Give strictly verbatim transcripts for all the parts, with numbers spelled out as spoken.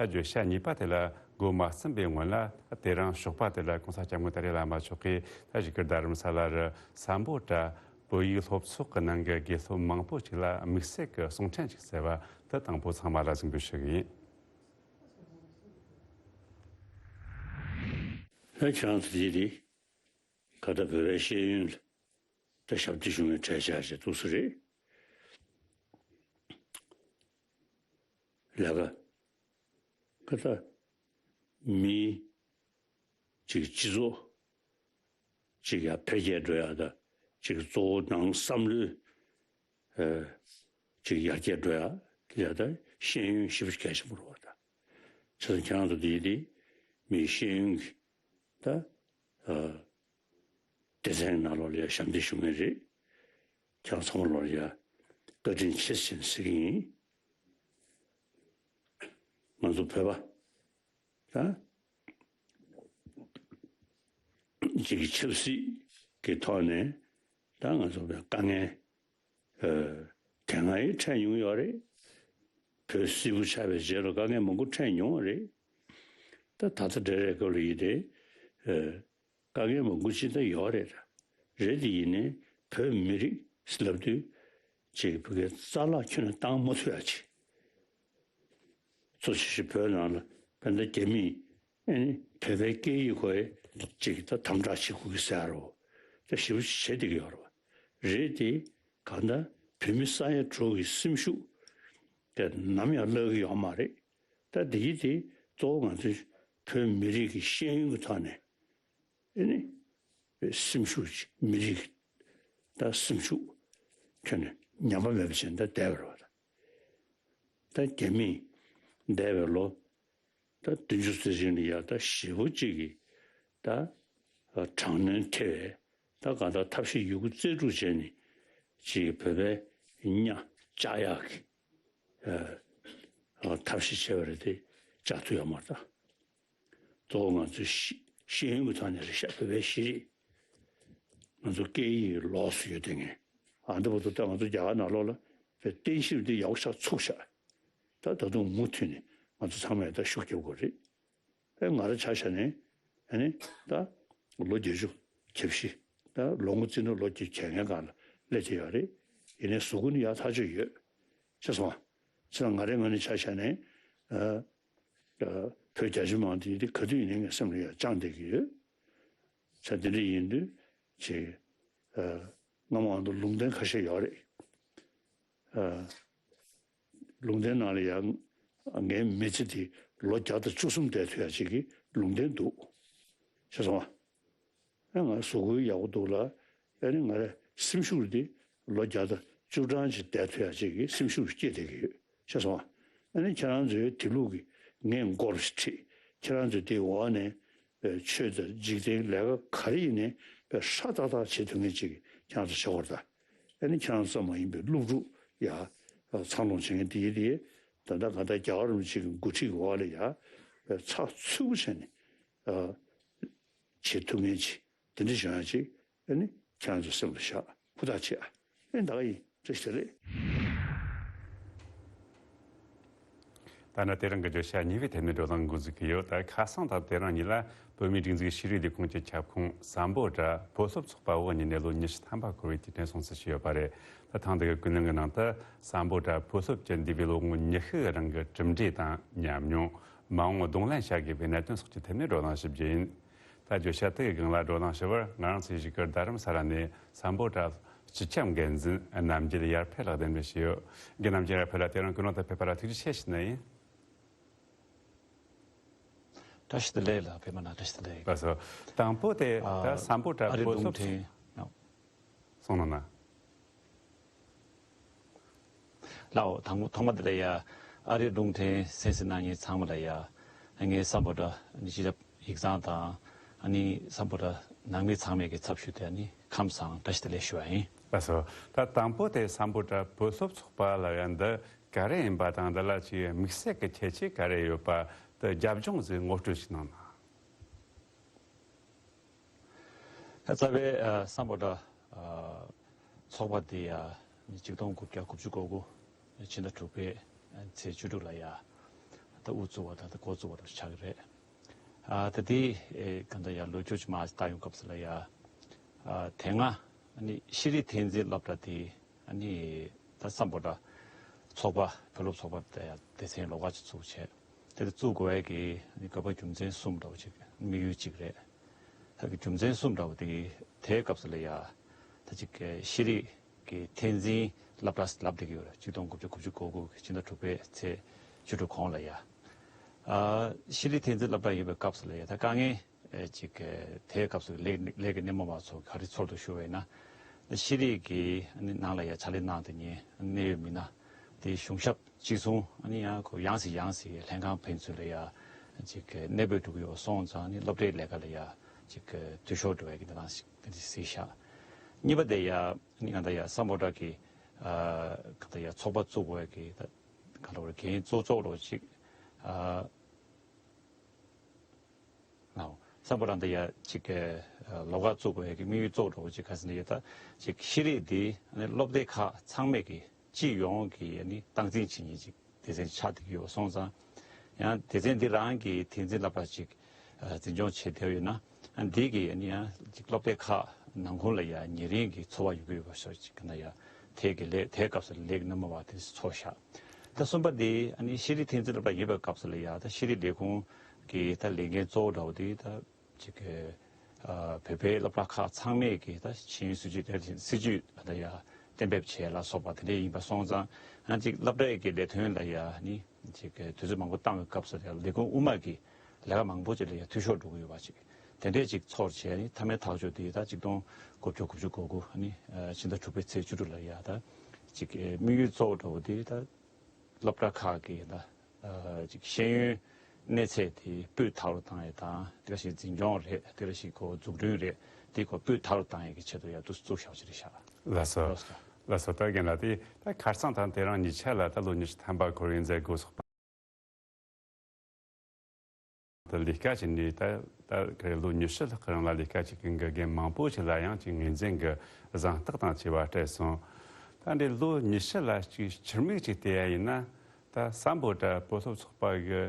ད་བརྗོད་བྱ་གཉིས་པ་དེ་ལ་འགོ་མ་ཚུགས་པའི་སྔོན་ལ། དེ་རིང་ཞོགས་པ་དེ་ལ་༸གོང་ས་༸སྐྱབས་མགོན་ཏཱ་ལའི་བླ་མ་མཆོག་གིས་ད་བཞུགས་སྒར་རྡ་རམ་ས་ལ་རུ་སམ་བྷོ་ཊ་བོད་ཡིག་སློབ་ཚོགས་ཀྱི་ནང་གི་དགེ་སློབ་མང་པོ་ཅིག་ལ་དམིགས་བསལ་གྱི་གསུང་འཕྲིན་ཅིག་ཟེར་བ་དེ་དང་པོ་ཚང་མ་ལ་གཟིགས་འབུལ་ཞུ་གི་ཡིན། ལྷན་ཁྱེད་རང་ཚོ་དེ་རིང་ག་ད་བོད་པའི་ཤེས་ཡོན་ལ་ད་ཞབས་འདེགས་ཞུ་མཁན་གྲས་ཆགས་བྱས་འདུག་ས་རེད། ལས་ཀ་ཀ་ད་མི་གཅིག་སྤྱི་ཚོགས་གཅིག་ཡར་འཕེལ་རྒྱས་འགྲོ་ཡག་དང་། གཅིག་གཙོ་བོ་ནང་བསམ་བློའི་ཨ་གཅིག་ཡར་རྒྱས་འགྲོ་ཡག་ལ་ད་ཤེས་ཡོན་ཞེ་པོ་གལ་ཆེན་པོ་རེད་པ། ད་བྱས་ཙང་ཁྱེད་རང་ཚོ་འདི་འདི་མིའི་ཤེས་ཡོན་གྱི་ད་ཨ་སྡེ་ཚན་ནང་ལོགས་ལ་ཡ་ཞབས་འདེགས་ཞུ་མཁན་རེད། ཁྱེད་རང་ཚང་མ་ལོགས་ལ་ཡ་བཀའ་དྲིན་ཆེ་ཟེར་ཟེར་གྱི་ཡིན། ང་ཚོ་བོད་པ་ད་གཅིག་གི་ཆབ་སྲིད་ཀྱི་ཐོག་ནས་ད་ང་ཚོ་བོད་དཀའ་ངལ་ཨ་དེ་སྔ་ཡང་འཕྲད་མྱོང་ཡོད་རེད། བོད་སིལ་བུ་ཆགས་པའི་རྗེས་ལ་དཀའ་ངལ་མང་པོ་འཕྲད་མྱོང་བ་རེད། ད་ད་ལྟ་འདྲ་རེད། སྐབས་ལ་ཡིན་ཏེ་ཨ་དཀའ་ངལ་མང་པོ་ཅིག་ད་ཡོད་རེད། ད་རེད་དེ་ཡིན་ནའི་བོད་མི་རིགས་ལབ་དུས་ཅིག་བོད་སྐད་རྩ་བརླག་ཁྱོན་ནས་བཏང་མ་ཐུབ་ཡ་ཅིག་གཙོ་ཆེ་ཤོས་བོད་ནང་ལ་དཔེར་ན་རྒྱ་མིས་ཨ་ནི་བོད་པའི་སྐད་ཡིག་ཁོ་ཅིག་ད་དམ་དྲག་བྱེད་དགོས་ཀྱི་ཟེར་རོ། ད་ཞེ་པོ་ཅིག་བྱེད་བསྡད་ཀྱི་ཡོད་རེད་པ། རེད་དེ་གང་ལྟར་བོད་མི་ས་ཡ་དྲུག་གི་སེམས་ཤུགས་དེ་ནམ་ཡང་བརླག་གི་ཡོད་མ་རེད། ད་འདི་གི་དེ་གཙོ་བོ་ང་ཚོའི་བོད་མི་རིགས་ཀྱི་ཤེས་ཡོན་གྱི་ཐོག་ནས་ཨེ་ནི་སེམས་ཤུགས་ཅིག་མི་རིགས་ད་སེམས་ཤུགས་ཁྱོན་ནས་ཉམས་པ་མེད་པ་བྱས་ནས་ད་བསྡད་པ་རེད་པ། ད་རྒྱ་མིས་འདས་པའི་ལོ་ད་བདུན་ཅུ་ཙམ་རིང་ལ་ཡ་ད་ཞེ་པོ་ཅིག་གི་ད་དྲག་གནོན་ཐེབས་པའི་ད་གང་ལྟར་ཐབས་ཤེས་ཡོད་རྒུ་རྩལ་སྤྲུགས་བྱས་ནས་ཅིག་བོད་པའི་གཉའ་བཅག་ཡག་གི་ཨ་ཨ་ཐབས་ཤེས་བྱས་པ་རེད་དེ་བཅག་ཐུབ་ཡོད་མ་རེད་ད། གཙོ་བོ་ང་ཚོའི་ཤེས་ཤེས་ཡོན་གྱི་ཐོག་ནས་རེད་ཤག་བོད་པའི་ཤེས་རིག་ང་ཚོ་སྐད་ཡིག་ལོགས་སུ་ཡོད་དེ་ངས་ཨ་འདི་བར་དུ་ད་ང་ཚོ་རྒྱ་གར་ནང་ལོགས་ལ་བོད་བསྟན་བཤིག་འདི་ཡག་པོ་ཞིག་ཚུགས་ཤག་ད་ད་དུང་མུ་མཐུད་ནས་ང་ཚོ་ཚང་མས་ད་ཤུགས་རྒྱབ་དགོས་རེད། ཨེ་ང་རང་ཆ་བཞག་ནས་ཨ་ནི་ད་ལོ་བརྒྱད་ཅུ་གྱ་བཞི་ད་ལོ་ངོ་བརྩིས་ན་ལོ་བརྒྱད་ཅུ་གྱ་ལྔའི་སྒང་ལ་སླེབས་བསྡད་ཡོད་རེད། ཡིན་ནའི་གཟུགས་པོ་ནི་ཡག་ཐག་ཆོད་ཡོད། ཤེས་སོང་ང་། ཤེས་སོང་། ང་རའི་ངོས་ནས་ཆ་བཞག་ནས་ཨ། བོད་རྒྱ་ཆེ་མང་དེ་དེ་ག་དུས་ཡིན་ནའི་ངའི་སེམས་ལ་ཡང་བཅངས་བསྡད་ཀྱི་ཡོད། ས་དེ་འདྲ་ཡིན་དུས་ཅིག་ཨ། སྔ་མོ་ང་ཚོ་ལུང་བསྟན་ཁ་ཤས་ཡོད་རེད། ཨ། ལུང་བསྟན་ནང་ལ་ཡང་ངའི་མི་ཚེ་དེ་ལོ་བརྒྱ་དང་བཅུ་གསུམ་བསྡད་ཐུབ་ཡ་ཅིག་གི་ལུང་བསྟན་འདུག་ཤེས་སོང་ང་། ཨ་ང་གཟུགས་པོ་ཡག་པོ་འདུག་ལ། ཨ་ནི་ང་རའི་སེམས་ཤུགས་འདི་ལོ་བརྒྱ་དང་བཅུ་གྲངས་ཅིག་བསྡད་ཐུབ་ཡ་ཅིག་གི་སེམས་ཤུགས་སྐྱེ་བསྡད་ཀྱི་ཡོད། ཤེས་སོང་ང་། ཨ་ནི་ཁྱེད་རང་ཚོའི་དེ་ལུགས་ཀྱི་ངས་མགོ་རུ་ཁྲིད། ཁྱེད་རང་ཚོའི་དེའི་འོག་ནས་ཆོས་དང་འཇིག་རྟེན་ལས་ཀ་ག་རེ་ཡིན་ནའི་ཧྲག་ཏག་ཏག་བྱེད་ཐུབ་མཁན་ཅིག་ཁྱེད་རང་ཚོ་བྱེད་དགོས་རེད་ད། ཨ་ནི་ཁྱེད་རང་ཚོ་ཙམ་མ་ཡིན་པའི་སློབ་ཕྲུག་ཡ་འཚར་ལོངས་བྱེད་མཁན་དེ་ཡི་དེ་ད་ལྟ་ག་ད་རྒྱལ་བ་རིན་པོ་ཆེ་གི་འགོ་ཁྲིད་ཀྱི་འོག་ལ་ཡ་ཚགས་ཚུད་པོ་བྱས་ནས་བྱེད་ཐུབ་མཁན་ཅིག་དེ་འདྲ་བྱུང་ཡ་ཅིག་ཨ་ནི་ཁྱེད་རང་ཚོ་སེམས་ལ་བཞག་ཧུར་ཐག་བྱེད་ཨ། ཨེ་ད་ག་ཡིན། བཀྲ་ཤིས་བདེ་ལེགས། ད་ནི་དེ་རིང་གི་བརྗོད་བྱ་གཉིས་པའི་ཐད་ནས་བགྲོ་གླེང་འགོ་འཛུགས་ཀྱི་ཡོད། ད་ཁ་སང་དང་དེ་རིང་གཉིས་ལ་བོད་མིའི་སྒྲིག་འཛུགས་ཤེས་རིག་ལས་ཁུངས་ཀྱི་ཁྱབ་ཁོངས་སམ་བྷོ་ཊ་བོད་སློབ་ཚོགས་པ་འོག་ནས་གནས་ལོ་ཉི་ཤུ་ཐམ་པ་འཁོར་བའི་དུས་དྲན་སྲུང་བརྩི་ཞུས་ཡོད་པ་རེད། ད་ཐེངས་འདི་གི་ཀུན་གླེང་གི་ནང་དུ་སམ་བྷོ་ཊ་བོད་སློབ་ཀྱི་འདས་པའི་ལོ་ངོ་ཉི་ཤུ་རིང་གི་གྲུབ་འབྲས་དང་ཉམས་མྱོང་། མ་འོངས་གདོང་ལེན་བྱ་དགོས་པའི་གནད་དོན་སོགས་ཀྱི་ཐད་ནས་བགྲོ་གླེང་ཞུ་རྒྱུ་ཡིན། ད་བརྗོད་བྱ་དེ་གི་སྒང་ལ་བགྲོ་གླེང་ཞུ་བར་ང་རང་ཚོའི་གཞིས་སྒར་རྡ་རམ་ས་ལ་ནས་སམ་བྷོ་ཊ་སྤྱི་ཁྱབ་འགན་འཛིན་རྣམ་རྒྱལ་ཡར་འཕེལ་ལགས་གདན་འདྲེན་ཞུས་ཡོད། རྒན་རྣམ་རྒྱལ་ཡར་འཕེལ་ལགས་དེ་རིང་སྐུ་ནང་དུ་ཕེབས་པ་ལ་ཐུགས་རྗེ་ཆེ་ཞུ་ནི་ཡིན། བཀྲ་ཤིས་བདེ་ལེགས་ལགས། པད་མ་ལགས་བཀྲ་ཤིས་བདེ་ལེགས། ལགས་སོ། དང་པོ་དེ་ད་ཨ་སམ་བྷོ་ཊ་ཨ་རི་བོད་རྡུང་སློབ་ཕྲན་ཚོགས་གསུང་གནང་ན། ལགས་འོ། དང་པོ་ཐོག་མ་དེ་ལ་ཡ་ཨ་རི་རླུང་འཕྲིན་གསན་གཟིགས་གནང་མཁན་ཚང་མ་ལ་ཡ་ངའི་སམ་བྷོ་ཊ་ནི་སྤྱི་ཁྱབ་ཡིག་ཚང་དང་ཨ་ནི་སམ་བྷོ་ཊ་ནང་མི་ཚང་མས་ཀྱི་ཚབ་ཞུས་ཏེ་ཨ་ནི་ཁམས་བཟང་བཀྲ་ཤིས་བདེ་ལེགས་ཞུ་བ་ཡིན། ལགས་སོ། ད་དང་པོ་དེ་སམ་བྷོ་ཊ་བོད་སློབ་ཚོགས་པ་ལ་ཡ་འདི་ག་རེ་ཡིན་པ་དང་འདི་ལ་ཅིག་དམིགས་བསལ་གྱི་ཁྱད་ཆོས་ག་རེ་ཡོད་པ་དེ་རྒྱབ་ལྗོངས་ཟིག་ངོ་སྤྲོད་ཞིག་གནང་ན། རྩ་བའི་ཨ་སམ་བྷོ་ཊ་ཨ་ཚོགས་པ་འདི་ཡ་ཆིག་སྟོང་དགུ་བརྒྱ་དགུ་བཅུ་གོ་དགུ་ཕྱི་ཟླ་དྲུག་པའི་ཚེས་བཅུ་དྲུག་ལ་ཡ་ ད་དབུ་བཙུགས་པ་དང་ད་འགོ་བཙུགས་པ་དང་ཆགས་ཀྱི་རེད། ཨ་ད་དེ་ཨེ་གང་ལྟར་ཡ་ལོ་རྒྱུས་ཅིག་མར་ལྟ་ཡོང་སྐབས་སུ་ལ་ཡ། ཨ་དེ་སྔ་ཨ་ནི་ཤེས་རིག་ཐོན་རྫས་སློབ་གྲྭ་དེ་ཨ་ནི་ད་སམ་བྷོ་ཊ་ཚོགས་པ་བོད་སློབ་ཚོགས་པ་དེ་ཡ་སྡེ་ཚན་ལོགས་ཀ་ཅིག་བཙུགས་བྱས། དེ་ལ་བཙུགས་དགོས་ཡ་གི་ཨ་ནི་དགོས་པ་རྒྱུ་མཚན་གསུམ་འདྲ་བོ་ཅིག་དམིགས་ཡུལ་གཅིག་རེད། ད་གི་རྒྱུ་མཚན་གསུམ་འདྲ་བོ་དེ་དེའི་སྐབས་སུ་ལ་ཡ། ད་ཅིག་ཤེས་རིག་གི་ཐོན་རྫས་སློབ་གྲྭ་ལབ་བསྡད་ཀྱི་ཡོད་རེད། ཆིག་སྟོང་དགུ་བརྒྱ་དགུ་བཅུ་གོ་དགུ་གི་ཕྱི་ཟླ་དྲུག་པའི་ཚེས་བཅུ་དྲུག་གོང་ལ་ཡ། ཨ་ཤེས་རིག་ཐོན་རྫས་སློབ་གྲྭ་ཡིན་པའི་སྐབས་སུ་ལ་ཡ་ད་དཀའ་ངལ་ཨེ་ཅིག་དེའི་སྐབས་སུ་ལས་ལས་ཀྱི་སྣེ་མོ་བ་ཚོ་ག་རེ་ཚོར་འདུག་ཞུ་བས་ན། ཤེས་རིག་གི་ནང་ལ་ཡ་ཕྱག་ལས་གནང་བསྡད་མཁན་གནད་ཡོད་མི་སྣ་དེ་གཞུང་ཞབས་གཅིག་མཚུངས་ཨ་ནི་ཡང་ཁོ་ཡང་སེ་ཡང་སེ་ལྷན་ཁང་ཕན་ཚུན་ལ་ཡ་ཅིག་གནས་སྤོས་འགྲོ་གི་ཡོད་སོང་ཙང་ནི་སློབ་གྲྭའི་ལས་ཀ་ལ་ཡ་ཅིག་འཐུས་ཤོར་འགྲོ་བའི་གི་གནས་སྟངས་ཤིག་དེ་འདྲ་གཟིགས་ཤག་གཉིས་པ་དེ་ཡ་ནི་གང་ལྟར་ཡ་སམ་བྷོ་ཊ་གི་ཨ་གང་ལྟར་ཡ་ཚོགས་པ་བཙུགས་དགོས་ཀྱི་ད་གང་ལྟར་འགན་གཙོ་གཙོ་རོགས་ཅིག་ཨ། ཨོ། སམ་བྷོ་ཊ་འདི་ཡ་ཅིག་གི་ལོགས་ཀ་བཙུགས་པའི་གི་དམིགས་ཡུལ་གཙོ་བོ་ཅིག་ག་ཟེར་ན་ཡོད་ད། ཅིག་ཤེས་རིག་འདི་ནི་སློབ་སྡེ་ཁག་ཚང་མས་གི་སྤྱི་ཡོངས་ཀྱི་ནི་སྟངས་འཛིན་བྱེད་མཁན་ཅིག་སྡེ་ཚན་ཆགས་བསྡད་ཀྱི་ཡོད་སོང་ཙང་། ཡང་སྡེ་ཚན་འདི་རང་གི་ཐོན་རྫས་སློབ་གྲྭ་ཅིག་འཛིན་སྐྱོང་བྱེད་བསྡད་ཡོད་ན་འདི་གི་ནི་ཡང་ཅིག་སློབ་སྡེ་ཁག་ནང་ཁུལ་ལ་ཡང་ཉེ་རིང་གི་འཚོ་བ་ཡོད་ཀྱི་ཡོད་པ་ཤོག་ཅིག་གི་ན་ཡང་དེ་གི་ལས་དེའི་སྐབས་སུ་ལས་ཀྱི་སྣེ་མོ་བ་དེ་ཚོ་ཤག་ད་གསུམ་པ་དེ་ཨ་ནི་ཤེས་རིག་ཐོན་རྫས་སློབ་གྲྭ་ཡིན་པའི་སྐབས་སུ་ལ་ཡ་ད་ཤེས་རིག་ལས་ཁུངས་ཀྱི་ད་ལས་འགན་གཙོ་བོ་འདྲ་བོ་དེ་ད་ཅིག་གི་ཨ་བོད་པའི་སློབ་གྲྭ་ཁག་ཚང་མས་ཀྱི་ད་ཤེས་ཡོན་སྲིད་བྱུས་དེ་སྲིད་བྱུས་ད་ཡ་གཏན་འབེབས་བྱས་ལ་སོགས་པ་དེ་འདྲ་ཡིན་པ་སོང་ཙང་ཨ་ཅིག་སློབ་གྲྭའི་གི་ལས་དོན་ལ་ཡ་ནི་ཅིག་གི་དུས་ཚོད་མང་པོ་བཏང་བའི་སྐབས་སུ་ལ་ཡ་ལས་ཁུངས་དབུ་མ་གི་ལས་ཀ་མང་པོ་ཅིག་ལ་ཡ་འཐུས་ཤོར་འགྲོ་གི་ཡོད་པ་ཅིག་དེ་འདྲས་ཅིག་ཚོར་བྱས་ནི་མཐའ་མའི་ཐག་གཅོད་དེ་ད་ཆིག་སྟོང་དགུ་བརྒྱ་དགུ་བཅུ་གོ་དགུ་ནི་ཕྱི་ཟླ་དྲུག་པའི་ཚེས་བཅུ་དྲུག་ལ་ཡ་ད་ཅིག་དམིགས་ཡུལ་གཙོ་བོ་འདྲ་བོ་དེ་ད་སློབ་གྲྭ་ཁག་གི་ད་ཅིག་ཤེས་ཡོན་གནས་ཚད་དེ་སྤུས་དག་རུ་བཏང་ཡས་དང་དེ་ག་ཞིག་འཛིན་སྐྱོང་རེད། དེ་ག་ཞིག་གོ་འཛུགས་སྐྲུན་རེད། དེ་གོ་སྤུས་དག་རུ་བཏང་ཡས་ཀྱི་ཆེད་དུ་ཡ་དུ་བཙུགས་བཞག་ཅིག་རེད་ཤག་ལགས་སོ། ལགས་སོ། ལགས་སོ། ད་རྒན་ལགས་དེ་ད་ཁ་སང་དང་དེ་རིང་གཉིས་ཆ་ལ་ད་ལོ་ཉི་ཤུ་ཐམ་པ་འཁོར་བའི་མཛད་སྒོ་ཚོགས་པ། ད་ལས་ཀ་བྱས་ནས་ད་ད་ག་རེ་ལོ་ཉི་ཤུ་ལྷག་གི་རིང་ལ་ལས་ཀ་བྱེད་མཁན་གྱི་རྒན་མང་པོ་ཞིག་ལ་ཡང་ཅིག་ངོས་འཛིན་གྱི་གཟེངས་རྟགས་དང་བཅས་པ་སྤྲད་སོང་། ད་འདི་ལོ་ཉི་ཤུ་ལ་ཅིག་ཕྱིར་མིག་ཅིག་བལྟས་ཡ་ཡིན་ན་ད་སམ་བྷོ་ཊ་བོད་སློབ་ཚོགས་པ་གི་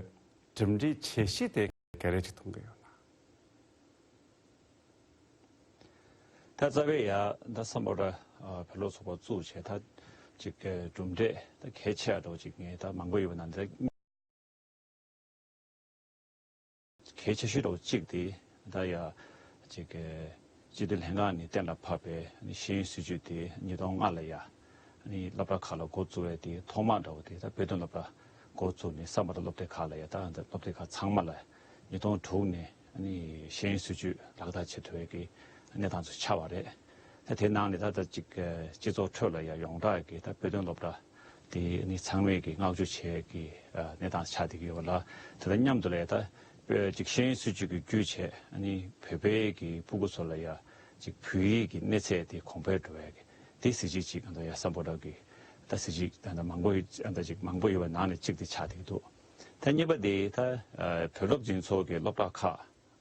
གྲུབ་འབྲས་ཆེ་ཤོས་དེ་ག་རེ་ཅིག་མཐོང་གི་ཡོད་ན། ད་རྩ་བའི་ཡ་ད་སམ་བྷོ་ཊ་བོད་སློབ་ཚོགས་པ་བཙུགས་བྱས་ད་ཅིག་གྲུབ་འབྲས་ད་གལ་ཆེ་བ་འདྲ་བོ་ཅིག་ངས་ད་མང་པོ་ཡོད་པ་ན་འདི། གལ་ཆེ་ཤོས་འདྲ་བོ་གཅིག་དེ་ད་ཡ་གཅིག་གི་སྤྱི་འཐུས་ལྷན་ཁང་ནས་གཏན་ལ་ཕབ་པའི་ཤེས་ཡོན་སྲིད་བྱུས་དེ་ཉིས་སྟོང་ལྔ་ལ་ཡ་སློབ་གྲྭ་ཁག་ལ་འགོ་བཙུགས་པའི་དེ་ཐོག་མ་འདྲ་བོ་དེ་ད་བོད་དོན་སློབ་གྲྭ་འགོ་བཙུགས་ནས་སམ་བྷོ་ཊ་སློབ་གྲྭ་ཁག་ལ་ཡ་ད་སློབ་གྲྭ་ཁག་ཚང་མ་ལ་ཉིས་སྟོང་དྲུག་ནས་ཤེས་ཡོན་སྲིད་བྱུས་ལག་བསྟར་བྱེད་ཐུབ་པའི་གི་གནས་སྟངས་ཚོ་ཆགས་པ་རེད། ད་དེ་ནང་ནས་ད་ལྟ་ཅིག་སྤྱི་ཚོགས་ཁྲོད་ལ་ཡང་ཡོངས་གྲགས་ཀྱི་ད་བོད་དོན་སློབ་གྲྭ་དེ་ནི་ཚང་མས་ཀྱི་བསྔགས་བརྗོད་བྱེད་ཀྱི་གནས་སྟངས་ཆགས་བསྡད་ཀྱི་ཡོད་པ་ལ། དེ་དང་མཉམ་དུ་ལ་ད་ཅིག་ཤེས་ཡོན་སྲིད་བྱུས་ཀྱི་བརྒྱུད་བྱས་ནི་བོད་པའི་གི་ཕྲུ་གུ་ཚོ་ལ་ཡ་ཅིག་བོད་ཡིག་གི་གནས་ཚད་དེ་གོང་འཕེལ་འགྲོ་བའི་གི་དེ་གཟི་བརྗིད་ཅིག་ད་ཡ་སམ་བྷོ་ཊ་གི་ད་གཟི་བརྗིད་ད་མང་པོ་ད་ཅིག་མང་པོ་ཡོད་པའི་ནང་ནས་གཅིག་དེ་ཆགས་བསྡད་ཀྱི་འདུག་ད་གཉིས་པ་དེ་ད་བོད་སློབ་འཛིན་ཚོགས་ཀྱི་སློབ་གྲྭ་ཁག་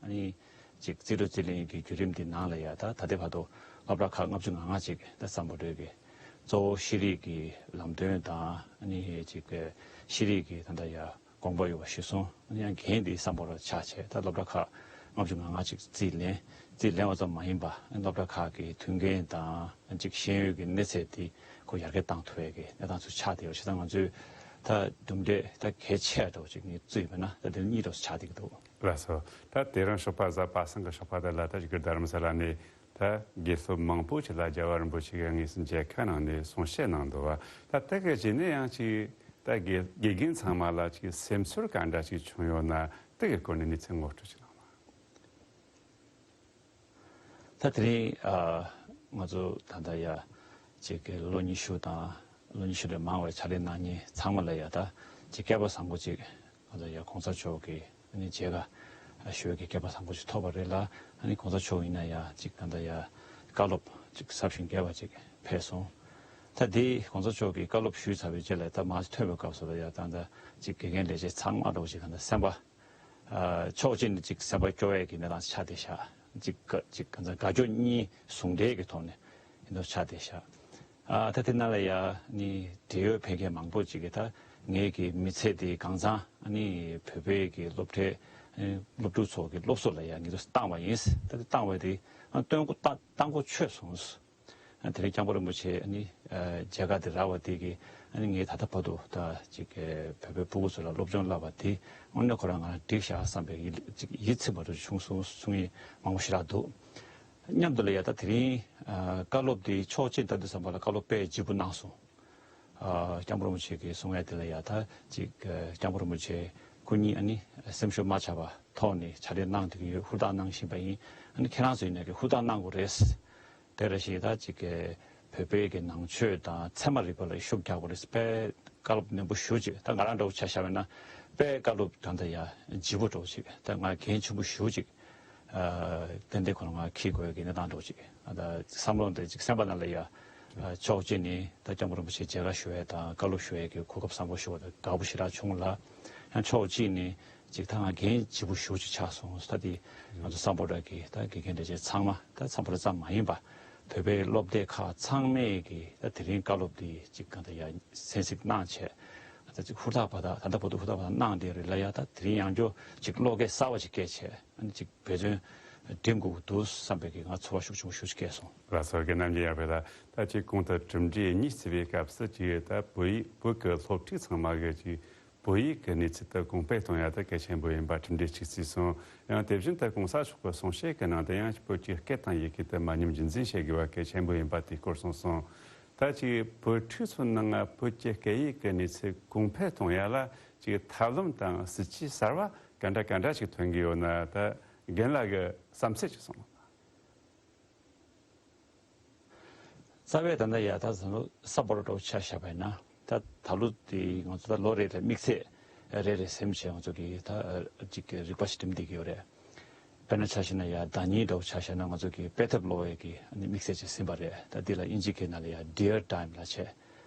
ཨ་ནི་ཅིག་རྩིས་སྤྲོད་རྩིས་ལེན་གྱི་བརྒྱུད་རིམ་འདི་ནང་ལ་ཡ་ད་ད་ལྟའི་བར་དུ་སློབ་གྲྭ་ཁག་ལྔ་བཅུ་ང་ལྔ་ཅིག་ད་སམ་བྷོ་ཊ་གི་གཙོ་བོ་ཤེས་རིག་གི་ལམ་སྟོན་དང་ཨ་ནི་ཅིག་ཤེས་རིག་གི་ད་ལྟ་ཡ་དགོངས་པ་ཡོད་པ་གཞིར་བཟུང་ཨ་ནི་ཡང་འགན་འདི་སམ་བྷོ་ཊ་ཆགས་བྱས་ད་སློབ་གྲྭ་ཁག་ལྔ་བཅུ་ང་ལྔ་ཅིག་རྩིས་ལེན་རྩིས་ལེན་པ་ཙམ་མ་ཡིན་པ་སློབ་གྲྭ་ཁག་གི་མཐུན་རྐྱེན་དང་ཅིག་ཤེས་ཡོན་གྱི་གནས་ཚད་འདི་ཁོ་ཡར་རྒྱས་བཏང་ཐུབ་པའི་གི་གནས་སྟངས་ཚོ་ཆགས་བསྡད་ཡོད་པ་བྱས་ཙང་ང་ཚོས་ད་གྲུབ་འབྲས་ད་གལ་ཆེ་འདྲ་བོ་ཅིག་ནས་བརྩིས་པ་ན་ད་དེ་གཉིས་འདྲ་བོ་ཆགས་བསྡད་ཀྱི་འདུག་ལགས་སོ། ད་དེ་རིང་ཞོགས་པ་གཟའ་པ་སངས་ཀྱི་ཞོགས་པ་དེ་ལ་ད་ཅིག་རྡ་རམ་ས་ལ་ནས་ད་དགེ་སློབ་མང་པོ་ཞིག་ལ་རྒྱལ་བ་རིན་པོ་ཆེ་གིས་དངོས་སུ་མཇལ་ཁ་གནང་ནས་གསུང་བཤད་གནང་འདུག་བ། ད་དེ་གི་རྗེས་ནས་ཡང་ཅིག་ད་དགེ་དགེ་རྒན་ཚང་མ་ལ་ཅིག་སེམས་ཚོར་ག་འདྲ་ཅིག་བྱུང་ཡོད་ན་དེ་གི་སྐོར་ནས་གནས་ཚུལ་ངོ་སྤྲོད་ཅིག་གནང་ན། ད་དེ་རིང་ཨ་ང་ཚོ་ད་ལྟ་ཡ་ཅིག་གི་ལོ་ཉི་ཤུ་དང་ལོ་ཉི་ཤུ་ལས་མང་བའི་ཕྱག་ལས་གནང་མཁན་ཚང་མ་ལ་ཡ་ད་ཅིག་བསྐལ་པ་བཟང་པོ་ཅིག་ང་ཚོ་ཡ་གོང་ས་མཆོག་གི་ཨ་ནི་མཇལ་ཁ་ཞུ་བའི་གི་བསྐལ་པ་བཟང་པོ་ཅིག་ཐོབ་པ་རེད་ལ། ཨ་ནི་གོང་ས་མཆོག་ཡིན་ན་ཡ་ཅིག་ད་ལྟ་ཡ་བཀའ་སློབ་ཅིག་ཟབ་ཞིང་རྒྱས་པ་ཅིག་ཕེབས་སོང་། ད་དེ་གོང་ས་མཆོག་གི་བཀའ་སློབ་ཞུས་ཚར་བའི་རྗེས་ལ་ད་མར་ཐོན་པའི་སྐབས་སུ་ལ་ཡ་ད་ད་ཅིག་དགེ་རྒན་ལས་བྱེད་ཚང་མ་འདྲ་བོ་ཅིག་ག་ད་སེམས་པ། ཕྱོགས་གཅིག་ནས་ཅིག་སེམས་པ་སྐྱོ་བའི་གི་གནས་སྟངས་ཆགས་བསྡད་ཤག་ཅིག་ག་ཅིག་ག་ཚ་དགའ་སྐྱོ་གཉིས་ཟུང་འབྲེལ་གྱི་ཐོག་ནས་ཡིན་མདོག་ཆགས་བསྡད་ཤག་ཨ་ད་དེ་ནང་ལ་ཡ་ནི་འབྲེལ་ཡོད་ཕལ་སྐད་མང་པོ་ཅིག་གིས་ད་ ངེད་ཀྱི་མི་ཚེ་དེ་གང་ཚང་ཨ་ནི་བོད་པའི་གི་སློབ་གྲྭའི་ཨ་ནི་སློབ་ཕྲུག་ཚོ་གི་སློབ་གསོ་ལ་ཡང་ངེད་ཚོ་བཏང་བ་ཡིན། ད་དེ་བཏང་བ་དེ་ཨ་སྟོན་གོ་བཏང་བཏང་གོ་ཆོད་སོང་། ཨ་དེ་རིང་སྐྱབས་མགོན་རིན་པོ་ཆེ་ཨ་ནི་ཨ་མཇལ་ཁ་དེ་རག་པ་དེ་གི་ཨ་ནི་ངས་ད་ལྟ་བར་དུ་ད་ཅིག་ཨ་བོད་པའི་སྤུ་གུ་ཚོ་ལ་སློབ་སྦྱོང་བསླབ་པ་དེ་དངོས་གནས་ཁོ་རང་ང་ལ་འགྲིག་ཤག་བསམ་པའི་ཡིད་ཅིག་ཡིད་ཚིམ་པ་འདྲ་བྱུང་སོང་གསུང་མཁན་མང་པོ་ཞེ་དྲག་འདུག། མཉམ་དུ་ལ་ཡ་ད་དེ་རིང་ཨ་བཀའ་སློབ་དེ་ཕྱོགས་གཅིག་ནས་ལྟ་དུས་ཙམ་པ་ལ་བཀའ་སློབ་དཔེ་ལྗིད་པོ་གནང་སོང་། ཨ་སྐྱབས་མགོན་རིན་པོ་ཆེ་གིས་གསུང་ཡ་དེ་ལ་ཡ་ད་ཅིག་ཨ་སྐྱབས་མགོན་རིན་པོ་ཆེ་སྐུ་ཉིད་ཨ་ནི་སེམས་ཤུགས་མ་ཆག་པ་ཐོག་ནས་ཕྱག་ལས་གནང་བསྡད་ཀྱི་ཡོད། ཧུར་ཐག་གནང་བཞིན་པ་ཡིན། ཨ་ནི་ཁྱེད་རང་ཚོ་ཡིན་ན་གི་ཧུར་ཐག་གནང་དགོས་རེད། དེ་རེ་ཞིག་ད་ཅིག་གི་བོད་པའི་གི་ནང་ཆོས་དང་ཚད་མ་རིག་པ་ལ་ཤུགས་རྒྱག་དགོས་རེད། དཔེ་བཀའ་སློབ་ནན་པོ་ཞེ་ཅིག་ད་ང་རང་འདྲ་བོ་ཆ་བཞག་པ་ཡིན་ན་དཔེ་བཀའ་སློབ་ད་ལྟ་ཡ་ལྗིད་པོ་འདྲ་བོ་ཅིག་ད་ང་འགན་ཆེན་པོ་ཞེ་ཅིག་ཨ་ཏན་ཏན་ཁོ་རང་ང་འཁྱེར་དགོས་ཀྱི་གནས་སྟངས་འདྲ་བོ་ཅིག་ཨ་ད་བསམ་བློ་འདི་ཅིག་སེམས་པ་ནང་ལ་ཡ་ཨ་ཕྱོགས་གཅིག་ནས་ད་སྐྱབས་མགོན་རིན་པོ་ཆེ་མཇལ་ཁ་ཞུ་ཡས་དང་བཀའ་སློབ་ཞུ་ཡས་ཀྱི་གོ་སྐབས་བཟང་པོ་ཞུ་བ་དང་དགའ་པོ་ཞེ་དྲག་བྱུང་ལ། ཡང་ཕྱོགས་གཅིག་ནས་ཅིག་ད་ང་འགན་ལྗིད་པོ་ཞེ་ཅིག་ཆགས་སོང་། ད་དེ་ང་ཚོ་སམ་བྷོ་ཊ་གི་ད་དགེ་རྒན་ལས་བྱེད་ཚང་མ་ད་སམ་བྷོ་ཊ་ཙམ་མ་ཡིན་པ་བོད་པའི་སློབ་སྡེ་ཁག་ཚང་མས་ཀྱི་ད་དེ་རིང་བཀའ་སློབ་དེ་ཅིག་གང་ལྟར་ཡ་གསན་གཟིགས་གནང་བྱས། ད་ཅིག་ཧུར་ཐག་པ་ད་ད་ལྟ་བར་དུ་ཧུར་ཐག་པ་ད་གནང་བསྡད་རེད་ལ། ཡ་ད་དེ་རིང་ཡང་བསྐྱར་ཅིག་བློ་འགེལ་གསར་པ་ཅིག་སྐྱེས་བྱས། ཨ་ནི་ཅིག་འབད་བརྩོན་འགྲིམ་དགོས་ཀྱི་འདུག་བསམ་པའི་གི་ང་ཚོར་བ་ཤུགས་ཆེན་པོ་ཞེ་ཅིག་སྐྱེས་སོང་། ལགས་སོ། རྒན་རྣམ་རྒྱལ་ཡར་འཕེལ་ལགས། ད་ཅིག་གོང་དུ་གྲུབ་འབྲས་གཉིས་བརྩི་བའི་སྐབས་སུ་ཅིག་ད་བོད་ཡིག་བོད་ཀྱི་སློབ་ཕྲུག་ཚང་མ་གི་ཅིག་བོད་ཡིག་གི་གནས་ཚུལ་དེ་གོང་འཕེལ་གཏོང་ཡ་དེ་གལ་ཆེན་པོ་ཡིན་པ་གྲུབ་འབྲས་གཅིག་བརྩིས་སོང་། ཡང་དེ་བཞིན་དུ་གོང་ས་མཆོག་གི་གསུང་བཤད་ཀྱི་ནང་དུ་ཡང་བོད་ཀྱི་སྐད་དང་ཡི་གེ་དེ་མ་ཉམས་རྒྱུན་འཛིན་བྱེད་དགོས་པ་གལ་ཆེན་པོ་ཡིན་པ་དེ་སྐོར་གསུངས་སོང་། ད་ཅིག་བོད་ཕྲུག་ཚོའི་ནང་ང་བོད་ཀྱི་སྐད་ཡིག་གི་གནས་ཚུལ་གོང་འཕེལ་གཏོང་ཡ་ལ་ཅིག་ཐབས་ལམ་དང་སྲིད་ཇུས་གསར་བ་ག་འདྲ་ག་འདྲ་ཞིག་ཐོན་གྱི་ཡོད་ན་ད་རྒན་ལགས་ཀྱི་བསམ་ཚུལ་ཅིག་གསུངས་ན། རྩ་བའི་ད་ལྟ་ཡ་ད་ད་ལོ་ས་པོ་ར་ཏོ་ཆ་བཞག་པ་ཡིན་ན་ད་ད་ལོ་དེ་ང་ཚོ་ད་ལོ་རེ་རེ་དམིགས་ཚད་རེ་རེ་ཟིན་བྱས་ང་ཚོ་གི་ད་ཅིག་རིག་པ་ཞིག་འགྲིམ་བསྡད་ཀྱི་ཡོད་རེད། དཔེར་ན་ཆ་བཞག་ན་ཡ་ཟླ་ཉིན་འདྲ་བོ་ཆ་བཞག་ན་ང་ཚོ་གི་དཔེ་དེབ་ཀློག་ཡས་ཀྱི་དམིགས་ཚད་ཅིག་ཟིན་པ་རེད། ད་འདི་ལ་དབྱིན་ཇི་སྐད་ནང་ལ་ཡ་Dear Time ལབ་བྱས།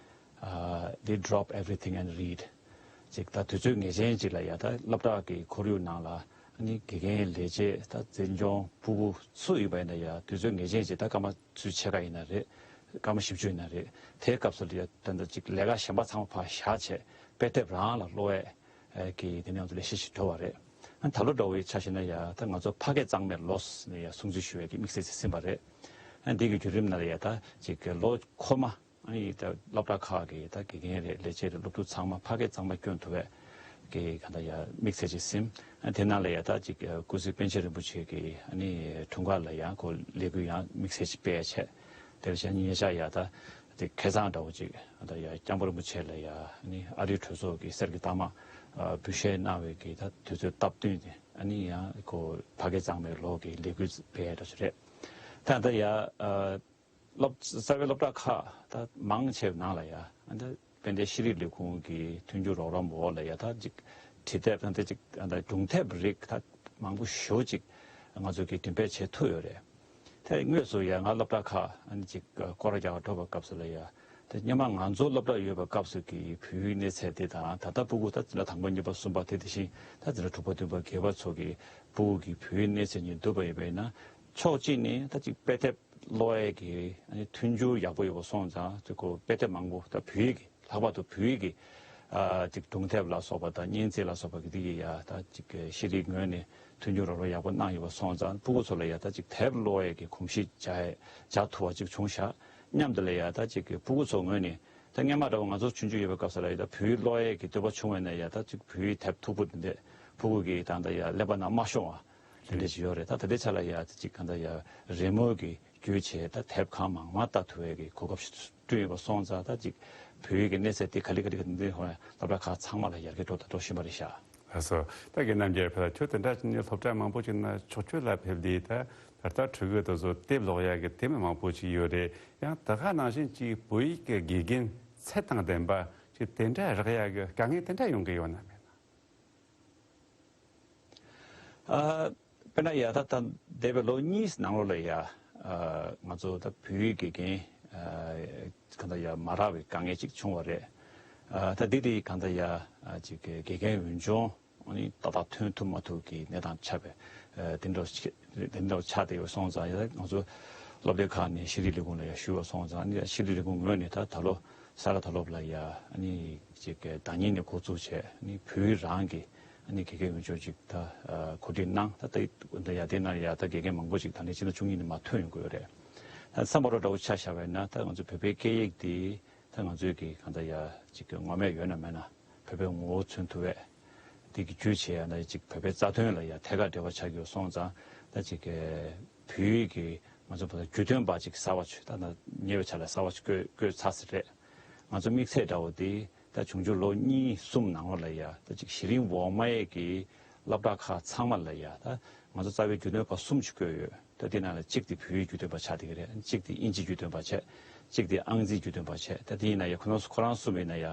ཨ་དེ་Drop Everything and Read། ཅིག་ད་དུས་ཚོད་ངེས་ཅན་ཅིག་ལ་ཡ་ད་སློབ་གྲྭ་གི་ཁོར་ཡུག་ནང་ལ་ཨ་ནི་དགེ་རྒན་ལས་བྱེད་ད་འཛིན་སྐྱོང་ཕྲུ་གུ་སུ་ཡིན་པ་ཡིན་ན་ཡ་དུས་ཚོད་ངེས་ཅན་ཅིག་ད་སྐར་མ་ཚོའི་ཕྱེད་ཀ་ཡིན་ན་རེད། སྐར་མ་བཞི་བཅུ་ཡིན་ན་རེད། དེའི་སྐབས་སུ་ལ་ཡ་ད་ད་ཅིག་ལས་ཀ་གཞན་པ་ཚང་མ་ཕར་བཞག་བྱས་དཔེ་དེབ་རང་ལ་ཀློག་ཡས་ཀྱི་དེ་ནས་ང་ཚོ་ལས་གཞི་ཞིག་འགྲོ་བ་རེད། ཨ་ད་ལོ་འདྲ་བོའི་ཆ་བཞག་ན་ཡ་ད་ང་ཚོ་ཕ་སྐད་གཙང་མའི་ལོ་ནས་ཡ་སྲུང་བརྩི་ཞུ་ཡས་ཀྱི་དམིགས་བསལ་ཅིག་ཟིན་པ་རེད། ཨ་འདི་གི་བརྒྱུད་རིམ་ནང་ལ་ཡ་ད་ཅིག་ལོ་འཁོར་མ། ཨ་ནི་ད་སློབ་གྲྭ་ཁག་གི་ད་དགེ་རྒན་རེད། ལས་བྱེད་རེད། སློབ་ཕྲུག་ཚང་མ་ཕ་སྐད་གཙང་མ་སྐྱོན་ཐུབ་པའི་གི་ག་ད་ཡ་དམིགས་བསལ་ཅིག་ཟིན། ཨ་དེ་ནང་ལ་ཡ་ད་ཅིག་སྐུ་གཟུགས་པཎ་ཆེན་རིན་པོ་ཆེ་གི་ཨ་ནི་འཁྲུངས་སྐར་ལ་ཡང་ཁོ་ལས་འགུལ་ཡང་དམིགས་བསལ་ཅིག་སྤེལ་བྱས། དེར་བྱས་ཉེ་ཆར་ཡ་ད་དེ་ཁ་སང་འདྲ་བོ་ཅིག་ད་ཡ་སྐྱབས་མགོན་རིན་པོ་ཆེ་ལ་ཡ་ཨ་ནི་ཨ་རིའི་གྲོས་ཚོགས་ཀྱི་གསེར་གྱི་རྟགས་མ་འབུལ་བཞེས་གནང་བའི་གི་ད་དུས་ཚོད་སྟབས་བསྟུན་ནས་ཨ་ནི་ཡང་ཁོ་ཕ་སྐད་གཙང་མའི་ལོ་གི་ལས་འགུལ་སྤེལ་ཡ་འདྲ་ཅིག་རེད། ད་ད་ཡ། སློབ་རྩ་བའི་སློབ་གྲྭ་ཁག་ད་མང་ཆེ་བའི་ནང་ལ་ཡ་ཨ་ད་དཔལ་ལྡན་ཤེས་རིག་ལས་ཁུངས་ཀྱི་མཐུན་འགྱུར་རོགས་རམ་འོག་ལ་ཡ་ད་ཅིག་བྲིས་དེབ་ད་ད་ཅིག་ཨ་ད་སྒྲུང་དེབ་རིགས་ད་མང་པོ་ཞེ་ཅིག་ང་ཚོ་གིས་འགྲེམས་སྤེལ་བྱེད་ཐུབ་ཡོད་རེད། དེ་དངོས་སུ་ཡ་ང་སློབ་གྲྭ་ཁག་ཨ་ནི་ཅིག་སྐོར་ར་རྒྱག་ག་འགྲོ་བའི་སྐབས་སུ་ལ་ཡ་ད་སྔོན་མ་ང་ཚོ་སློབ་གྲྭ་ཡོད་པའི་སྐབས་སུ་གི་བོད་ཡིག་གནས་ཚད་དེ་དང་ད་ལྟ་སྤུ་གུ་ད་འཛིན་གྲྭ་དང་པོ་གཉིས་པ་གསུམ་པ་དེ་དེ་བཞིན་ད་འཛིན་གྲྭ་དྲུག་པ་བདུན་པ་བརྒྱད་པ་ཚོ་གི་སྤུ་གུ་གི་བོད་ཡིག་གནས་ཚད་གཉིས་བསྡུར་བ་ཡིན་པ་ཡིན་ན་ཕྱོགས་གཅིག་ནས་ད་ཅིག་དཔེ་དེབ་ཀློག་ཡས་ཀྱི་ཨ་ནི་མཐུན་འགྱུར་ཡག་པོ་ཡོད་པ་སོང་ཙང་དེ་ཁོ་དཔེ་དེབ་མང་པོ་ད་བོད་ཡིག་གི་ལྷག་པར་དུ་བོད་ཡིག་གི་ཨ་ཅིག་སྒྲུང་དེབ་ལ་སོགས་པ་དང་སྙན་ཚིག་ལ་སོགས་པ་གི་དེ་གི་ཡ་ད་ཅིག་ཤེས་རིག་ངོས་ནས་མཐུན་འགྱུར་རོགས་རམ་ཡག་པོ་གནང་ཡོད་པ་སོང་ཙང་སྤུ་གུ་ཚོ་ལ་ཡ་ད་ཅིག་དེབ་ཀློག་ཡས་ཀྱི་གོམས་གཤིས་སྦྱར་སྦྱར་ཐུབ་པ་ཅིག་བྱུང་ཤག། མཉམ་དུ་ལ་ཡ་ད་ཅིག་སྤུ་གུ་ཚོ་ངོས་ནས་ད་སྔོན་མ་འདྲ་བོ་ང་ཚོ་ཆུང་ཆུང་ཡོད་པའི་སྐབས་སུ་ལ་ཡ་ད་བོད་ཡིག་ཀློག་ཡས་ཀྱི་འདོད་པ་བྱུང་བ་ཡིན་ན་ཡ་ད་ཅིག་བོད་ཡིག་དེབ་མཐུག་པོ་དེ་འདྲས་སྤུ་གུ་གི་ད་ད་ཡ་ཀླད་པ་ནང་མ་ཤོང་བ། དེ་འདྲ་ཞིག་ཡོད་རེད། ད་ད་ལྟའི་ཆ་ལ་ཡ་ཅིག་གང་ལྟར་ཡ་རི་མོ་གི་བརྒྱུད་བྱས་ད་དེབ་གང་མང་མང་ལྟ་ཐུབ་པའི་གི་གོ་སྐབས་ཤིག་བསྐྲུན་ཡོད་པ་སོང་ཙང་ད་ཅིག་བོད་ཡིག་གི་གནས་ཚད་དེ་ག་ལེ་ག་ལེ་ག་ལེ་ཧོ་སློབ་གྲྭ་ཁག་ཚང་མ་ལ་ཡར་རྒྱས་འགྲོ་ད་འགྲོ་བཞིན་པ་རེད་ཤག། ལགས་སོ། ད་རྒན་རྣམ་རྒྱལ་ཕ་ཁྱོད་དེ་འདྲ་ནི་སློབ་གྲྭ་མང་པོ་ཅིག་ན་ཕྱོགས་བསྐྱོད་ལ་ཕེབས་དུས་ད་ད་ལྟ་ཕྲུ་གུ་དེ་ཚོ་དེབ་ཀློག་ཡ་གི་དེ་མི་མང་པོ་ཅིག་ཡོད་རེད། ཡང་ད་ག་ནང་བཞིན་ཅིག་བོད་ཡིག་གི་དགེ་རྒན་ཚད་དང་ལྡན་པ་ཅིག་དེ་འདྲ་རག་ཡ་གི་དཀའ་ངལ་དེ་འདྲ་ཡོང་གི་ཡོད་ན་མེད་ན། ཨ། དཔེར་ན་ཡ་ད་ད་འདས་པའི་ལོ་གཉིས་ནང་ལོགས་ལ་ཡ། ཨ། ང་ཚོ་ད་བོད་ཡིག་དགེ་རྒན། ཨ། གང་ལྟར་ཡ་མ་རག་པའི་དཀའ་ངལ་ཅིག་བྱུང་བ་རེད། ཨ། ད་འདི་དེ་གང་ལྟར་ཡ། ཨ། ཅིག་དགེ་རྒན་འོས་སྦྱོང་ཨ་ནི་ཏག་ཏག་ཐོན་ཐུབ་མ་ཐུབ་ཀྱི་གནས་སྟངས་ཆགས་པའི། ཨ། དེ་འདྲ་དེ་འདྲ་ཆགས་བསྡད་ཡོད་སོང་ཙང་ཡ་ང་ཚོ་སློབ་སྡེ་ཁག་ནས་ཤེས་རིག་ལས་ཁུངས་ལ་ཡ་ཞུས་པ་སོང་ཙང་ཨ་ནི་ཤེས་རིག་ལས་ཁུངས་ངོས་ནས་ད་ད་ལོ། ས་ག་མཐོ་སློབ་ལ་ཡ་ཨ་ནི་ཅིག་གི་ཟླ་ཉིན་ནས་འགོ་བཙུགས་བྱས་ཨ་ནི་བོད་ཡིག་རང་གི་ཨ་ནི་དགེ་རྒན་འོས་སྦྱོར་ཅིག་ད་གོ་སྒྲིག་གནང་། ད་ལྟ་ཡ་དེ་ན་ཡ་ད་དགེ་རྒན་མང་པོ་ཅིག་ད་ནི་ཕྱི་ཟླ་བཅུ་གཉིས་ནས་མར་ཐོན་ཡོང་གི་ཡོད་རེད། ད་སམ་བྷོ་ཊ་འདྲ་བོ་ཆ་བཞག་པ་ཡིན་ན་ད་ང་ཚོ་བོད་པའི་སྐད་ཡིག་དེ་ད་ང་ཚོའི་གི་གང་ལྟར་ཡ་ཅིག་གི་ངོ་མས་ཡོད་ན་མེད་ན་བོད་པའི་ངོ་བོ་མཚོན་ཐུབ་པའི་དེ་གི་བརྒྱུད་བྱས་ཡ་ད་ཅིག་བོད་པའི་རྩ་དོན་ལ་ཡ་ཐད་ཀར་འབྲེལ་བ་ཆགས་ཀྱི་ཡོད་སོང་ཙང་ད་ཅིག་གི་བོད་ཡིག་གི་ང་ཚོ་བོད་རྒྱུན་སྟོན་པ་ཅིག་གསར་བ་ཅིག་ད་ན་ཉེ་བའི་ཆར་ལ་གསར་བ་ཅིག་བསྐོས་བསྐོས་ཚར་ཟིན་རེད། ང་ཚོ་དམིགས་ཚད་འདྲ་བོ་དེ་ད་འབྱུང་འགྱུར་ལོ་གཉིས་གསུམ་ནང་ལོགས་ལ་ཡ་ད་ཅིག་གཞི་རིམ་འོག་མའི་གི་སློབ་གྲྭ་ཁག་ཚང་མ་ལ་ཡ་ད་ང་ཚོ་རྩ་བའི་རྒྱུན་སྟོན་པ་གསུམ་ཅིག་བསྐོས་ཡོད། ད་དེ་ནང་ལ་གཅིག་དེ་བོད་ཡིག་རྒྱུན་སྟོན་པ་ཆགས་བསྡད་ཀྱི་རེད། གཅིག་དེ་དབྱིན་ཇི་རྒྱུན་སྟོན་པ་བྱས། གཅིག་དེ་ཨང་རྩིས་རྒྱུན་སྟོན་པ་བྱས། ད་དེ་ཡིན་ན་ཡ་ཁོ་རང་ཁོ་རང་གསུམ་ཡིན་ན་ཡ་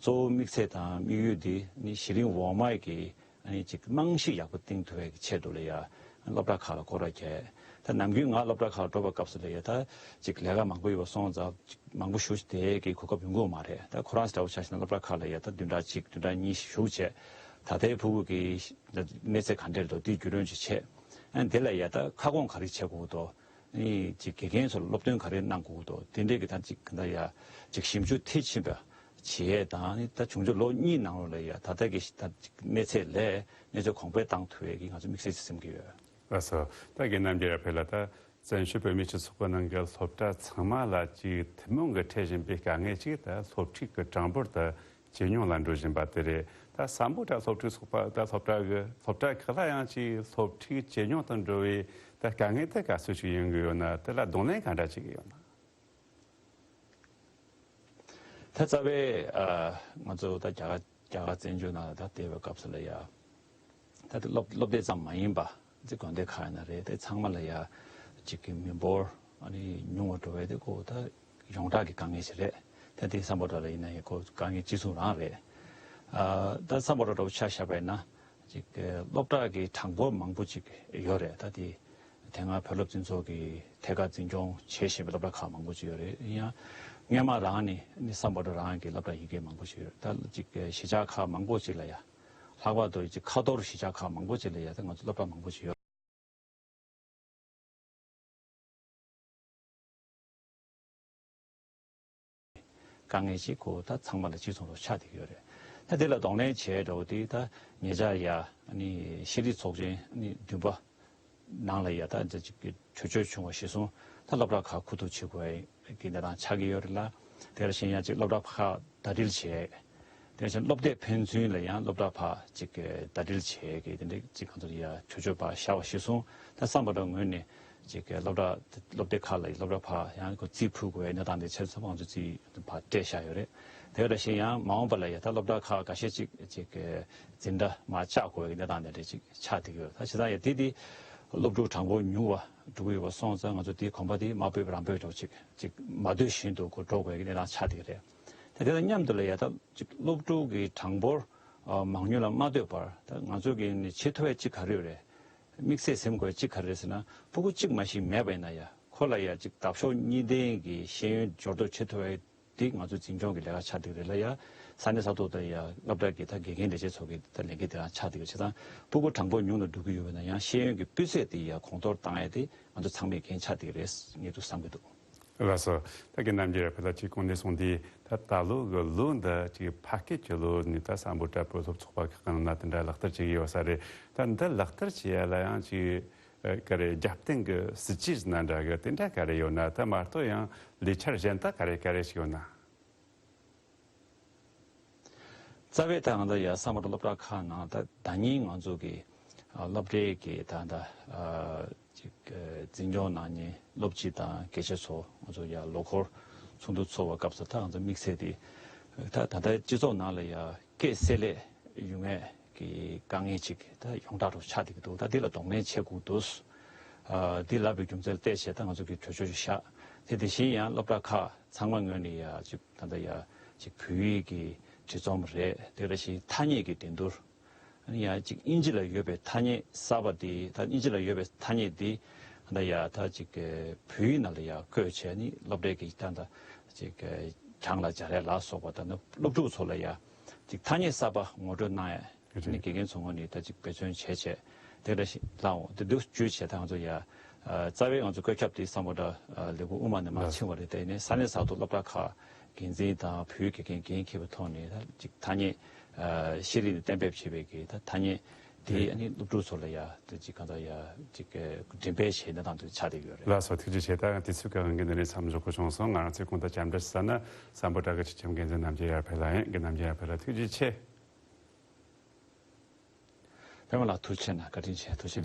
གཙོ་བོ་དམིགས་ཚད་དང་དམིགས་ཡུལ་དེ་ནི་གཞི་རིམ་འོག་མའི་གི་ཨ་ནི་ཅིག་རྨང་གཞི་ཡག་པོ་བཏིང་ཐུབ་པའི་ཆེད་དུ་ལ་ཡ་སློབ་གྲྭ་ཁག་ལ་སྐོར་ར་བརྒྱབ། ད་ནམ་རྒྱུན་ང་སློབ་གྲྭ་ཁག་ལ་འགྲོ་བའི་སྐབས་སུ་ལ་ཡ་ད་ཅིག་ལས་ཀ་མང་པོ་ཡོད་པ་སོང་ཙང་ཅིག་མང་པོ་ཞུ་བསྡད་ཀྱི་གོ་སྐབས་ཡོང་གི་ཡོད་མ་རེད། ད་ཁོ་རང་འདྲ་བོ་ཆ་བཞག་ན་སློབ་གྲྭ་ཁག་ལ་ཡ་ད་བདུན་ཕྲག་གཅིག་བདུན་ཕྲག་གཉིས་ཞིག་བཞུགས་བྱས། ད་ལྟའི་ཕྲུ་གུ་གི་གནས་ཚད་ག་འདྲ་རེད་འདུག་དེའི་རྒྱུས་ལོན་ཅིག་བྱས། ཨ་ནི་དེ་ལ་ཡ་ད་ཁ་སྐོང་ག་རེ་བྱེད་དགོས་འདུག་ཨ་ནི་ཅིག་དགེ་རྒན་ཚོ་ལ་སློབ་སྟོན་ག་རེ་གནང་དགོས་འདུག་དེ་འདྲའི་གི་ད་ཅིག་ག་འདྲ་ཡ་ཅིག་ཞིབ་འཇུག་མཐིལ་ཕྱིན་པ་བྱས། ད་ནི་ད་འབྱུང་འགྱུར་ལོ་གཉིས་ནང་ལོགས་ལ་ཡ་ད་ལྟ་གི་ད་ཅིག་གནས་ཚད་ལས་གནས་ཚད་གོང་འཕེལ་བཏང་ཐུབ་པའི་གི་ང་ཚོ་དམིགས་བསལ་ཅིག་སེམས་ཀྱི་ཡོད། ལགས་སོ། ད་རྒན་རྣམ་རྒྱལ་ཕེ་ལ་ད་བཙན་བྱོལ་བོད་མིའི་སྤྱི་ཚོགས་ཀྱི་ནང་གི་སློབ་གྲྭ་ཚང་མ་ལ་ཅིག་ཐུན་མོང་གི་འཕྲད་བཞིན་པའི་དཀའ་ངལ་ཅིག་ད་སློབ་ཁྲིད་ཀྱི་གྲངས་འབོར་དང་ཇེ་ཉུང་ལ་འགྲོ་བཞིན་པ་དེ་རེད། ད་སམ་བྷོ་ཊ་སློབ་ཕྲུག་ཚོགས་པ་ད་སློབ་གྲྭ་གི་སློབ་གྲྭ་ཁག་ལ་ཡང་ཅིག་སློབ་ཁྲིད་ཇེ་ཉུང་དུ་འགྲོ་བའི་ད་དཀའ་ངལ་དེ་ག་ཚོད་ཅིག་ཡོང་གི་ཡོད་ན། དེ་ལ་གདོང་ལེན་ག་འདྲ་བྱེད་ཀྱི་ཡོད་ན། ད་རྩ་བའི་ཨ་ང་ཚོ་ད་རྒྱ་གར་རྒྱ་གར་བཙན་བྱོལ་ནང་ལ་ད་བསྡད་པའི་སྐབས་སུ་ལ་ཡ་ད་ལྟ་སློབ་སློབ་སྡེ་ཙམ་མ་ཡིན་པ་ཅིག་དགོན་སྡེ་ཁག་ཡིན་ན་རེད། དེ་ཚང་མ་ལ་ཡ་ཅིག་གི་མི་འབོར་ཨ་ནི་ཉུང་བ་འགྲོ་བའི་དེ་ཁོ་ད་ཡོངས་གྲགས་ཀྱི་དཀའ་ངལ་ཞིག་རེད། ད་དེ་སམ་བྷོ་ཊ་ལ་ཡིན་ན་ཡང་ཁོ་དཀའ་ངལ་གཅིག་མཚུངས་རང་རེད། ཨ་ད་སམ་བྷོ་ཊ་འདྲ་བོ་ཆ་བཞག་པ་ཡིན་ན་ཅིག་སློབ་གྲྭ་གི་གྲངས་འབོར་མང་པོ་ཅིག་ཡོད་རེད། ད་དེ་དེ་སྔ་བོད་སློབ་སྤྱི་ཚོགས་ཀྱིས་ཐད་ཀར་འཛིན་སྐྱོང་བྱེད་བཞིན་པའི་སློབ་གྲྭ་ཁག་མང་པོ་ཅིག་ཡོད་རེད། ཡིན་ཡང་སྔོན་མ་རང་ནས་ནི་སམ་བྷོ་ཊ་རང་གི་སློབ་གྲྭ་ཡིན་མཁན་མང་པོ་ཅིག་ཡོད་རེད། ད་ཅིག་གཞིས་ཆགས་ཁག་མང་པོ་ཅིག་ལ་ཡ་ལྷག་པར་དུ་ཅིག་ཁ་ཐོར་གཞིས་ཆགས་ཁག་མང་པོ་ཅིག་ལ་ཡ་ད་ང་ཚོ་སློབ་གྲྭ་མང་པོ་ཅིག་ཡོད། དཀའ་ངལ་ཞིག་ཁོ་ད་ཚང་མ་ལ་གཅིག་མཚུངས་སུ་ཆགས་བསྡད་ཀྱི་ཡོད་རེད། ད་དེ་ལ་གདོང་ལེན་བྱས་འདྲ་བོ་དེ་ད་ཉེ་ཆར་ཡ་ཨ་ནི་ཤེས་རིག་ཚོགས་ཆེན་ཨ་ནི་བདུན་པ་ནང་ལ་ཡ་ད་ཅིག་གྲོས་ཆོད་བྱུང་བ་གཞིར་བཟུང་ད་སློབ་གྲྭ་ཁག་ཁུ་བསྡུ་བྱེད་དགོས་ཀྱི་གནས་སྟངས་ཆགས་ཀྱི་ཡོད་རེད་ལ། དེ་ལ་གཞན་ཡང་ཅིག་སློབ་གྲྭ་ཁག་ཟླ་སྒྲིལ་བྱས། དེ་བཞིན་སློབ་དེབ་ཕན་ཚུན་ལ་ཡང་སློབ་གྲྭ་ཁག་ཅིག་གི་ཟླ་སྒྲིལ་བྱས་ཀྱི་དེ་འདྲའི་ཅིག་ང་ཚོ་ཡ་གྲོས་ཆོད་ཕར་བཞག་པ་གཞིར་བཟུང་ད་སམ་བྷོ་ཊ་ངོས་ནས་ཅིག་གི་སློབ་གྲྭ་སློབ་དེབ་ཁག་ལ་སློབ་གྲྭ་ཕར་ཡང་ཁོ་རྩིས་ཕུལ་དགོས་པའི་གནས་སྟངས་དེ་ཆེད་དུ་ང་ཚོ་རྩིས་ཕར་སྤྲད་བཞག་ཡོད་རེད། དེ་འདྲ་ཞིག་ཡང་མ་འོངས་པ་ལ་ཡ་ད་སློབ་གྲྭ་ཁག་འགའ་ཤས་ཅིག་ཅིག་གི་འཛིན་གྲྭ་མར་བཅག་དགོས་པའི་གནས་སྟངས་དེ་འདྲ་ཅིག་ཆགས་བསྡད་ཀྱི་ཡོད། ད་བྱས་ཙང་ཡ་དེ་དེ་སློབ་ཕྲུག་གྲངས་འབོར་ཉུང་བ་འགྲོ་གི་ཡོད་པ་སོང་ཙང་ང་ཚོ་དེའི་གོམ་པ་དེ་མ་སྤོས་པ་རང་སྤོས་འགྲོ་ཅིག་ཅིག་མ་འདོད་བཞིན་དུ་ཁོ་འགྲོ་དགོས་ཀྱི་གནས་སྟངས་ཆགས་བསྡད་ཀྱི་རེད། ད་དེ་དང་མཉམ་དུ་ལ་ཡ་ད་ཅིག་སློབ་ཕྲུག་གི་གྲངས་འབོར་ཨ་མང་ཉུང་ལ་མ་ལྟོས་པར་ད་ང་ཚོ་གི་ནི་བྱེད་ཐུབ་ཡ་ཅིག་ག་རེ་ཡོད་རེད། དམིགས་བསལ་སེམས་ཁུར་ཅིག་ག་རེ་རེད་ཟེར་ན་ཕྲུ་གུ་གཅིག་མ་ཞིག་མེད་པ་ཡིན་ན་ཡ་ཁོ་ལ་ཡ་ཅིག་འདབ་གཤོག་གཉིས་ལྡན་གྱི་ཤེས་ཡོན་སྦྱོར་སྡོད་བྱེད་ཐུབ་ཡ་དེ་ང་ཚོ་འཛིན་སྐྱོང་གི་ལས་ཀ་ཆགས་བསྡད་ཀྱི་རེད་ལ་ཡ། ས་གནས་ས་ཐོག་ཏུ་ཡ་སློབ་གྲྭ་གི་ད་དགེ་རྒན་ལས་བྱེད་ཚོ་གི་ད་ལས་འགན་དེ་རང་ཆགས་བསྡད་ཀྱི་བྱས་ཙང་ཕྲུ་གུ་གྲངས་འབོར་ཉུང་དུ་འགྲོ་གི་ཡོད་པ་ན་ཡང་ཤེས་ཡོན་གྱི་སྤུས་ཚད་དེ་ཡ་གོང་མཐོར་བཏང་ཡ་དེ་ང་ཚོ་ཚང་མས་འགན་ཆགས་བསྡད་ཀྱི་རེད་ངས་འདུག་བསམ་གྱི་འདུག་ལགས་སོ། ད་གི་རྣམ་རྒྱལ་རབ་ད་ཅིག་གོང་ནས་གསུངས་དུས་ད་ད་ལོ་གི་ལོ་འདི་ཅིག་ཕ་སྐད་ཀྱི་ལོ་ནས་ད་སམ་བྷོ་ཊ་བོད་སློབ་ཚོགས་པ་ཁག་གི་ནང་ན་དེ་འདྲ་ལག་བསྟར་བྱེད་ཀྱི་ཡོད་ས་རེད། ད་འདི་ལག་བསྟར་བྱེད་ཡ་ལ་ཡང་ཅིག་ཨ་ག་རེ་རྒྱབ་རྟེན་གྱི་སྲིད་ཇུས་ཟེར་ན་འདྲ་གི་དེ་འདྲ་ག་རེ་ཡོད་ན། ད་མ་གཏོགས་ཡང་ལས་འཆར་གཞན་དག་ག་རེ་ག་རེ་ཞིག་ཡོད་ན། རྩ་བའི་ཐོག་ང་ཚོ་ཡ་སམ་བྷོ་ཊ་སློབ་གྲྭ་ཁག་ནང་ད་ཟླ་ཉིན་ང་ཚོ་གི་ཨ་སློབ་གྲྭའི་གི་ད་ད་ཨ་ཅིག་ཨ་འཛིན་སྐྱོང་གནང་མཁན་སློབ་སྤྱི་དང་དགེ་ཆེ་ཚོ་ང་ཚོ་ཡ་ལོ་འཁོར་ཚོགས་འདུ་ཚོགས་པའི་སྐབས་སུ་ད་ང་ཚོ་དམིགས་བསལ་དེ་ད་ད་ལྟ་སྤྱི་ཚོགས་ནང་ལ་ཡ་སྐད་བསྲེ་ལྷད་ཡོང་ཡས་ཀྱི་དཀའ་ངལ་ཅིག་ད་ཡོངས་གྲགས་རུ་ཆགས་བསྡད་ཀྱི་འདུག་ད་འདི་ལ་གདོང་ལེན་བྱེད་དགོས་འདུག་ཨ་འདི་ལབ་པའི་རྒྱུ་མཚན་ལ་བལྟས་བྱས་ད་ང་ཚོ་གི་གྲོས་ཆོད་ཅིག་བཞག་དེ་དེ་བཞིན་ཡང་སློབ་གྲྭ་ཁག་ཚང་མ་ངོས་ནས་ཡ་ཅིག་ད་ལྟ་ཡ་ཅིག་བོད་ཡིག་གི་འབྲི་རྩོམ་རེད། དེ་འདྲ་ཞིག་ཐ་སྙད་ཀྱི་འགྲན་བསྡུར། ཨ་ནི་ཡ་ཅིག་དབྱིན་ཇི་ལ་ཡོད་པའི་ཐ་སྙད་གསར་པ་དེ་ད་དབྱིན་ཇི་ལ་ཡོད་པའི་ཐ་སྙད་དེ་ད་ཡ་ད་ཅིག་བོད་ཡིག་ནང་ལ་ཡ་བཀོད་བྱས་ནི་སློབ་གྲྭའི་གི་ད་ད་ཅིག་གྱང་ལ་སྦྱར་ཡ་ལ་སོགས་པ་ད་ནི་སློབ་ཕྲུག་ཚོ་ལ་ཡ་ཅིག་ཐ་སྙད་གསར་པ་ངོ་སྤྲོད་གནང་ཡ། ཨ་ནི་དགེ་རྒན་ཚོ་ངོས་ནས་ད་ཅིག་འབད་བརྩོན་བྱས་བྱས་དེ་འདྲ་ཞིག་ལའང་དེ་འདུག་བརྗོད་བྱས་ད་ང་ཚོ་ཡ་རྩ་བའི་ང་ཚོ་བཀོད་ཁྱབ་དེ་སམ་བྷོ་ཊ་ལས་ཁུངས་དབུ་མ་ནས་མར་ཕྱིན་པ་རེད། དེ་ནས་ས་གནས་ས་ཐོག་སློབ་གྲྭ་ཁག་ འགན་འཛིན་དང་བོད་དགེ་རྒན་འགན་འཁྱེར་བའི་ཐོག་ནས་ད་ཅིག་ཐ་སྙད་ཨ་ཤེས་རིག་གཏན་འབེབས་བྱས་པའི་གི་ད་ཐ་སྙད་དེ་ཨ་ནི་སློབ་ཕྲུག་ཚོ་ལ་ཡ་ད་ཅིག་གང་ལྟར་ཡ་ཅིག་འགྲེམས་སྤེལ་བྱས་གནས་སྟངས་དེ་ཆགས་བསྡད་ཡོད་རེད། ལགས་སོ། ཐུགས་རྗེ་ཆེ། ད་དུས་ཚོད་ཀྱི་དབང་གིས་འདི་ནས་མཚམས་འཇོག་དགོས་བྱུང་སོང་། ང་རང་ཚོའི་གོང་དུ་བཅར་འདྲི་ཞུས་ན་བསམ་ཕོ་བྲག་གི་སྤྱི་ཁྱབ་འགན་འཛིན་རྣམ་རྒྱལ་ཡར་འཕེལ་ལགས་ཡིན། རྒན་རྣམ་རྒྱལ་ཡར་འཕེལ་ལགས་ཐུགས་རྗེ་ཆེ། པད་མ་ལགས་ཐུགས་རྗེ་ཆེ་གནང་། བཀའ་དྲིན་ཆེ། ཐུགས་རྗེ་ཆེ།